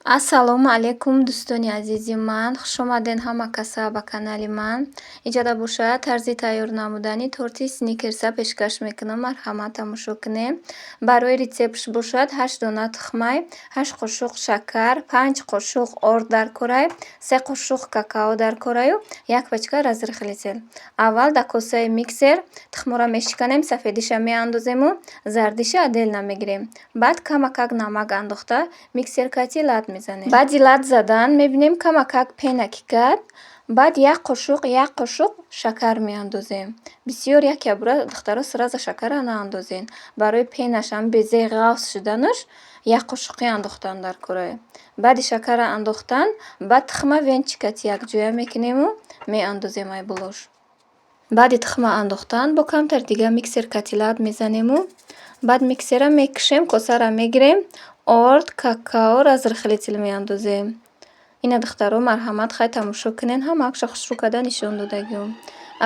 Ассалому алайкум, дӯстони азизи ман. Хушомадед ҳама каса ба канали ман. Иҷода бошад, тарзи тайёр намудани торти сникерса пешкаш мекунам. Марҳамат, тамошо кунем. Барои рецептш бошад, ҳашт дона тухмай, ҳашт қошуқ шакар, панҷ қошуқ орд дар корай, се қошуқ какао дар кораю як пачка разрыхлитель. Аввал дар косаи миксер тухмҳоро мешиканем, сафедиша меандозему зардиша отдельно мегирем. Баъд камакак намак андохта, миксер кати лат мезанем. Баъди лат задан мебинем, камакак пена ки кард, баъд як қошуқ, як қошуқ шакар меандозем. Бисёр як ябура, духтаро, сразу шакарро наандозен. Барои пенаш ҳам безеи ғафз шуданаш як қошуқӣ андохтан дар корай. Баъди шакарро андохтан, баъд тухма венчик кати якҷоя мекунему меандозем ай болош. Баъди тухма андохтан, бо камтар дига миксер кати лат мезанему баъд миксерро мекушем, косаро мегирем, орд, какао, разрыхлитель меандозем. Ина, духтаро, марҳамат, хай, тамошо кунен, ҳамаакша хушрӯ карда нишон додагиём.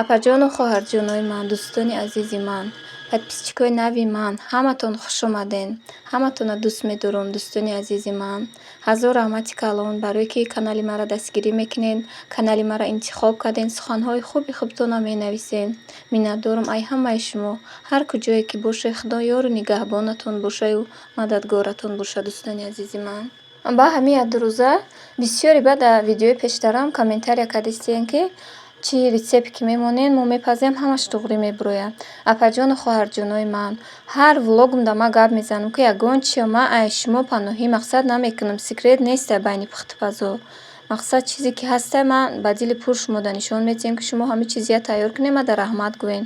Апаҷону хоҳарҷонои ман, дӯстони азизи ман, подписчикои нави ман, ҳаматон хушомаден. Ҳаматонро дӯст медорам, дӯстони азизи ман. Ҳазор раҳмати калон, барое ки канали маро дастгирӣ мекунед, канали маро интихоб карден, суханҳои хуби хубтонро менависен. Миннатдорам ай ҳамаи шумо. Ҳар куҷое ки бошед, Худо ёру нигаҳбонатон бошаю мададгоратон бошад, дӯстони азизи ман. Ба ҳамин як дурӯза бисёре баъд дар видеои пештарам комментария кардистем, ки чӣ рецепт ки мемонем, мо мепазем, ҳамаш туғрӣ мебурояд. Апаҷону хоҳарҷонои ман, ҳар влогумда ман гап мезанам, ки ягон чиро ман ай шумо паноҳӣ мақсад намекунам, секрет нестай байни пухтупазо. Мақсад, чизе ки ҳастай, ман ба дили пур шумода нишон медиҳем, ки шумо ҳамин чизия тайёр кунед, мада раҳмат гӯед.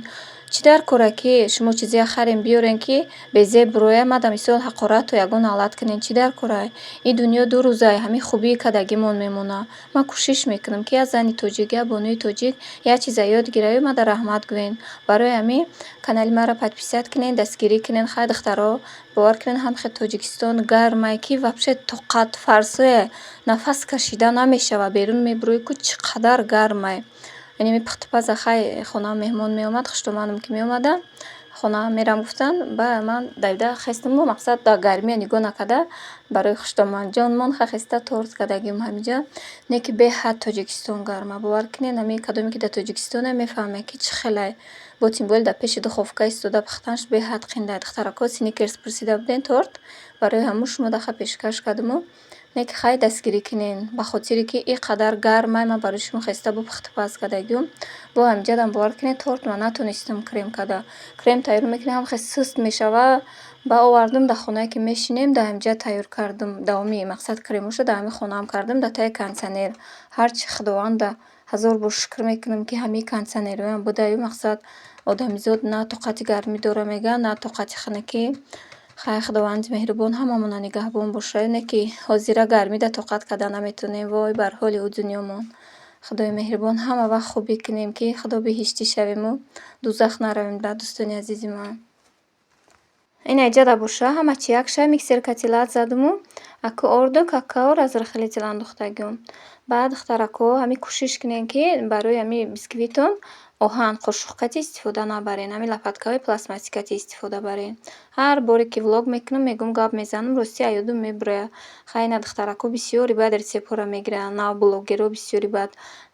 Чӣ дар кора, ки шумо чизия харем, биёрем, ки безеб бирояд, мада мисол ҳақорату ягон налат кунем? Чӣ дар корай? Ин дунё ду рӯзае, ҳамин хубии кадагимон мемонад. Ман кӯшиш мекунам, ки як зани тоҷик, як бонуи тоҷик як чиза ёд гираю мада раҳмат гӯед. Барои ҳамин канали маро подписать кунед, дастгирӣ кунед. Хай, духтаро, бовар кунед, ҳам хел Тоҷикистон гармае, ки вообще тоқат фарсое, нафас кашида намешавад. Берун мебурӯӣ ку, чӣ қадар гармае. Инами пухтупаза, хай, хонаам меҳмон меомад, хуштоманам ки меомаданд, хонаам мерам гуфтанд, ба ман давида хестаму мақсад дар гармия нигоҳ накарда, барои хуштоманҷонмон хеста торт кардагим ҳаминҷа. Не ки беҳад Тоҷикистон гарма, бовар кунед, ҳамин кадоме ки дар Тоҷикистонае, мефаҳмед, ки чӣ хелае. Бо тем более дар пеши духовка истода пухтанаш беҳад қиндае. Духтарако, сникерс пурсида будем торт, барои ҳамун шумо даха пешкаш кардаму. Не ки, хай, дастгирӣ кунед, ба хотире ки ин қадар гармай, ман барои шумо хеста бо пухтупаз кардагиюм. Бо ҳаминҷадам, бовар кунед, торт ман натонистам крем карда. Крем тайёр мекунем, ҳам хел суст мешава. Ба овардум, дар хонае ки мешинем, дар ҳаминҷа тайёр кардум. Давоми мақсад кремоша дар ҳамин хонаам кардам, дар таи кондитсионер. Ҳарчи Худованда ҳазор бор шукр мекунам, ки ҳамин кондитсионерҳоям будаю. Мақсад, одамизод на тоқати гармӣ дора, мегӯянд, на тоқати хунукӣ. Хай, Худованди меҳрубон ҳамамонро нигаҳбон бошад. Не ки ҳозира гармида тоқат карда наметавонем. Вой бар ҳоли ӯ дунёмон. Худои меҳрубон, ҳама вақт хубӣ кунем, ки Худо биҳиштӣ шавему дӯзах наравем, да, дӯстони азизи ман. Ина иҷада боша, ҳама чи як шай миксер кати лат задуму аку орду, какао, разрыхлитель андохтагиём. Баъд, духтарако, ҳамин кӯшиш кунед, ки барои ҳамин бисквитон оҳан қошуқ кати истифода набарен, ҳамин лопаткаҳои пластмассӣ кати истифода барен. Ҳар боре ки влог мекунам, мегӯм, гап мезанам, ростӣ аёдум мебурояд. Хай, ина, духтарако, бисёри баъд рецептҳоро мегиранд, нав блогерҳо бисёри баъд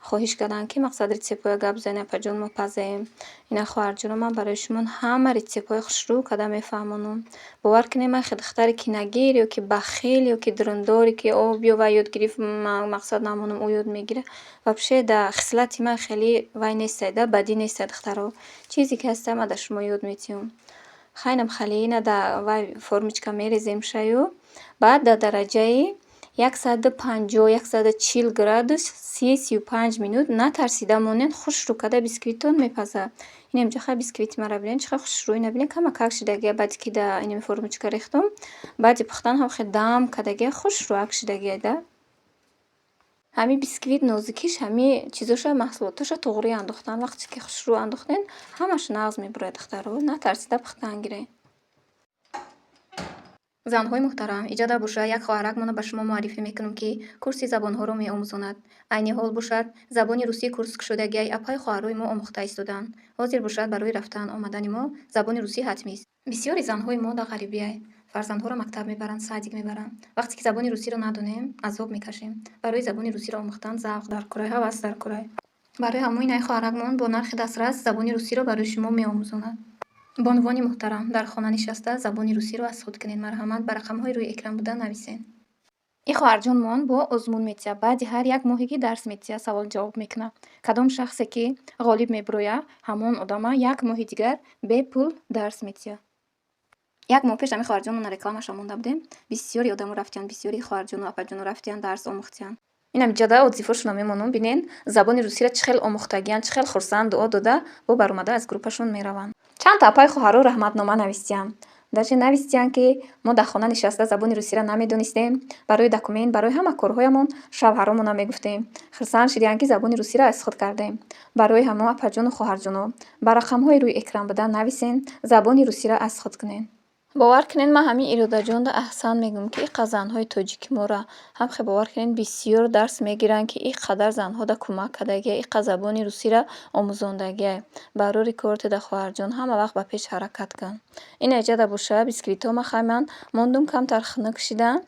хоҳиш карданд, ки мақсад рецептҳоя гап занем, апаҷон, мо пазем. Ина, хоҳарҷоно, ман барои шумо ҳама рецептҳои хушрӯ карда мефаҳмонам. Бовар кунед, ман хел духтари кинагир ё ки бахил ё ки дурундоре, ки о, биё, вай ёд гирифт, ман мақсад намонам, ӯ ёд мегирад. Вообще дар хислати ман хеле вай нестай да, бадӣ нестай, духтаро. Чизе ки ҳаста, ман дар шумо ёд метиҳам. Хайнам хали, ина дар вай формочка мерезем шаю, баъд дар дараҷаи 150, 140 градус 30-35 минут натарсида монед, хушрӯ карда бисквитон мепазад. Ина инҷа, хай, бисквити маро бинед, чӣ қадр хушрӯ. Ина бинед, камакак шидагия, баъде ки дар инами формочка рехтум, баъди пухтан ҳам хел дам кардагия, хушрӯак шидагия да. Ҳамин бисквит нозукиш ҳамин чизоша, маҳсулотоша туғрӣ андохтан. Вақте ки хушрӯ андохтен, ҳамаш нағз мебурояд, духтаро, натарсида пухтан гиред. Занҳои муҳтарам, иҷода боша, як хоҳаракмонро ба шумо муаррифӣ мекунам, ки курси забонҳоро меомӯзонад. Айни ҳол бошад, забони русӣ курс кушодагиай, апаю хоҳарҳои мо омӯхта истодаанд. Ҳозир бошад, барои рафтан омадани мо забони русӣ ҳатмист. Бисёри занҳои мо дар ғарибиай. Фарзандҳоро мактаб мебаранд, садик мебаранд. Вақте ки забони русиро надонем, азоб мекашем. Барои забони русиро омӯхтан завқ дар курай, ҳавас дар курай. Барои ҳамои най хоҳаракмон бо нархи дастрас забони русиро барои шумо меомӯзонад. Бонувони муҳтарам, дар хона нишаста забони русиро аз худ кунед. Марҳамат, ба рақамҳои рӯи экран буда нависед. И хоҳарҷонмон бо озмун метиҳад. Баъди ҳар як моҳе ки дарс метиҳад, савол ҷавоб мекунад. Кадом шахсе ки ғолиб мебурояд, ҳамон одама як моҳи дигар бепул дарс метиҳад. Як моҳ пеш ҳамин хоҳарҷонмона рекламаша монда будем. Бисёри одамо рафтиянд, бисёри хоҳарҷону апаҷону рафтиянд, дарс омӯхтиянд. Инам иҷода отзывҳошонро мемонам, бинен, забони русиро чӣ хел омӯхтагиянд, чӣ хел хурсанд, дуо дода, бо баромада аз группашон мераванд. Чандта апаи хоҳаро раҳматнома навистиянд. Даже навистиянд, ки мо дар хона нишаста забони русиро намедонистем, барои документ, барои ҳама корҳоямон шавҳаромона мегуфтем. Хурсанд шидиянд, ки забони русиро аз худ кардем. Барои ҳамо, апаҷону хоҳарҷоно, ба рақамҳои рӯи экран буда нависен, забони русиро аз худ кунед. Бовар кунед, ман ҳамин Иродаҷонда аҳсан мегӯям, ки иқа занҳои тоҷики моро ҳамхе, бовар кунед, бисёр дарс мегиранд, ки ин қадар занҳода кӯмак кардагия, иқа забони русиро омӯзондагиай. Барори кор туда, хоҳарҷон, ҳама вақт ба пеш ҳаракат кун. Ина иҷада боша бисквитҳо ма хай ман мондум, камтар хунук шидан,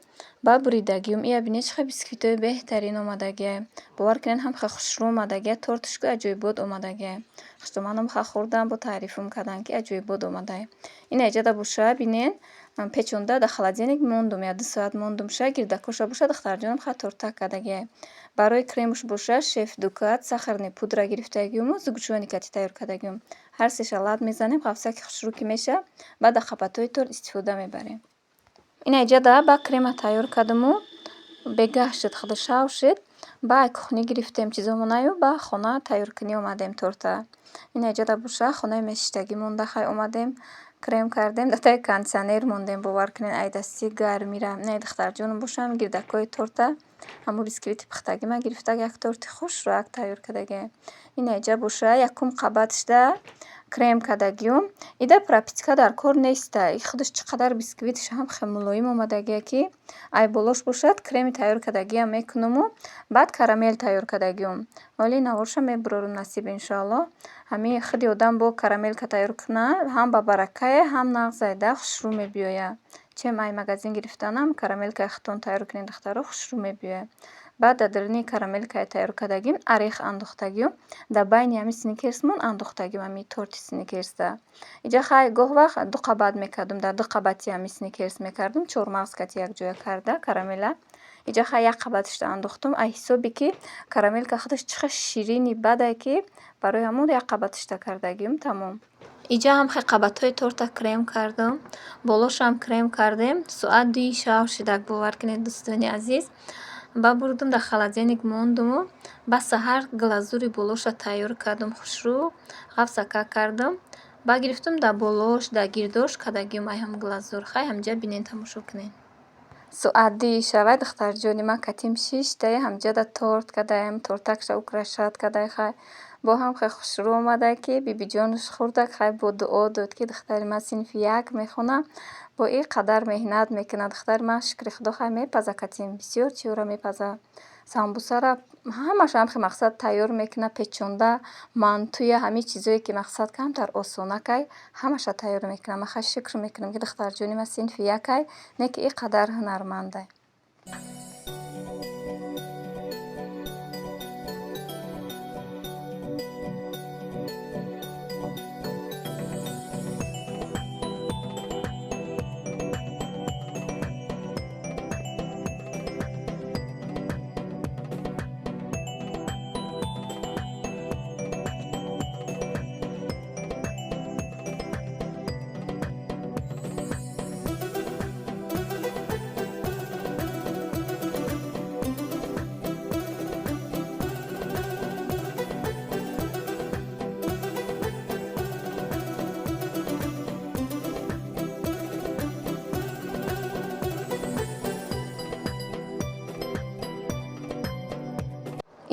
ба буридагиюм. Ия бинед, чӣ хел бисквитҳои беҳтарин омадагиай. Бовар кунед, ҳамхе хушрӯ омадагиай, тортушку аҷоибот омадагиай. Хуштоманам ха хӯрдам, бо таърифум карданд, ки аҷоибот омадай. Ина иҷада боша, бинен, печонда дар холодильник мондум, як 2 соат мондумша, гирдакоша боша духтарҷонам ха тортак кардагиай. Барои кремуш боша Шеф Дукат, сахарный пудра гирифтагиюму сгущёнка кати тайёр кардагиюм. Ҳар сеша лат мезанем, ғафсаки хушрӯ ки меша, баъд дар қабатҳои торт истифода мебарем. Ина иҷада ба крема тайёр кардаму бегаҳ шуд, худу шав шуд. Ба кухня гирифтем чизомонаю ба хона тайёркунӣ омадем торта. Ина иҷада боша хонаи мешиштагӣ монда, хай омадем, крем кардем, дар таги кондитсионер мондем, бовар кунед, ай дасти гармира. Инаи духтарҷонам бошам гирдакҳои торта, ҳамо бисквити пухтагима гирифта, як торти хушрӯяк тайёр кардагиай. Ина иҷа боша якум қабатшда крем кардагиюм. Ида пропитка дар кор неста. И худаш чӣ қадар бисквитш ҳам хел мулоим омадагиа, ки ай болош бошад креми тайёр кардагиам мекунуму баъд карамел тайёр кардагиюм. Ҳоли наворша мебурорум, насиб, иншоаллоҳ. Ҳамин худи одам бо карамелка тайёр кунад, ҳам ба баракае, ҳам нағзайда хушрӯ мебиёяд. Чем ай магазин гирифтанам, карамелкаи худтон тайёр кунед, духтаро, хушрӯ мебиёяд. Баъд дар даруни карамелкаи тайёр кардагим орех андохтагиюм, дар байни ҳамин сникерсмон андохтагиюм, ҳамин торти сникерсда. Иҷа хай гоҳ вақт ду қабат мекардум, дар ду қабати ҳамин сникерс мекардум, чормағз кати якҷоя карда карамела. Иҷа хай як қабаташро андохтум, ай ҳисоби ки карамелка худаш чӣ хел ширини бадай, ки барои ҳамон як қабаташта кардагиюм, тамом. Иҷа ҳам хел қабатҳои торта крем кардум, болошам крем кардем. Соат 2-и шав шидак, бовар кунед, дӯстони азиз. Ба бурдум, дар холодильник мондуму ба саҳар глазури болоша тайёр кардум, хушрӯ ғафсакак кардум. Ба гирифтум, дар болош, дар гирдош кардагиюм ай ҳам глазур. Хай ҳамҷа бинен, тамошо кунед. Соат 2-и шавай, духтарҷони ман катим шиштае, ҳамҷада торт кардаем, тортакша украшать кардай. Хай бо ҳам хел хушрӯ омадай, ки бибиҷонаш хӯрдак, хай бо дуо дод, ки духтари ман синфи як мехонад, бо ин қадар меҳнат мекунад. Духтари ман, шукри худо, хай мепаза катим, бисёр чизҳоро мепазад. Самбусара ҳамаша ҳамхел мақсад тайёр мекунад, печонда, мантуя, ҳамин чизое ки мақсад камтар осонакай, ҳамаша тайёр мекунад. Ман хай шукр мекунам, ки духтарҷони ман синфи якай, не ки ин қадар ҳунармандай.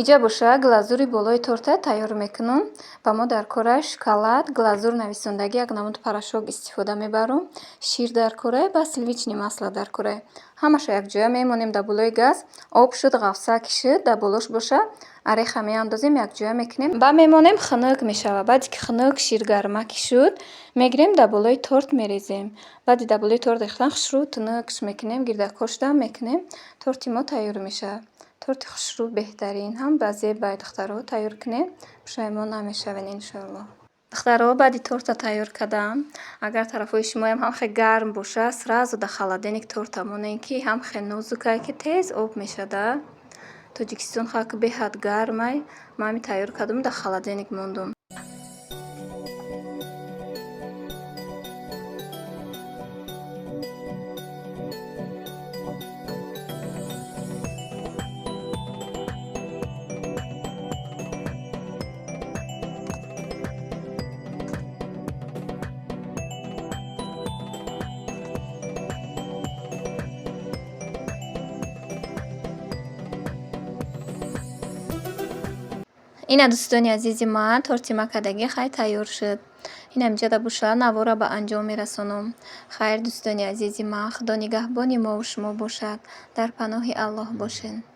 Иҷа боша глазури болои торта тайёр мекунам. Ба мо дар кора шоколад, глазур нависондагӣ, як намуд порошок истифода мебарам. Шир дар корае, ба сливочное масло дар корае. Ҳамаша якҷоя мемонем дар болои газ. Об шуд, ғафсак шуд, дар болош боша Ореха меандозем, якҷоя мекунем. Ба мемонем, хунук мешавад. Баъде ки хунук ширгармакӣ шуд, мегирем, дар болои торт мерезем. Баъди дар болои торт рехтан, хушрӯ тунукш мекунем, гирдакошдам мекунем, торти мо тайёр мешавад. Торти хушрӯ, беҳтарин ҳам ба зебай, духтаро, тайёр кунем, пушаймон намешавед, иншоаллоҳ. Духтаро, баъди торта тайёр кардам, агар тарафҳои шумоям ҳам хел гарм бошад, сразу дар холодильник торта монем, ки ҳам хел нозукае, ки тез об мешада. Тоҷикистон хак беҳад гармай. Ман ҳами тайёр кардам, дар холодильник мондум. Ина, дӯстони азизи ман, торти макадагӣ хай тайёр шуд. Инам иҷода бошад, навора ба анҷом мерасонам. Хайр, дӯстони азизи ман, Худо нигаҳбони мову шумо бошад. Дар паноҳи Аллоҳ бошед.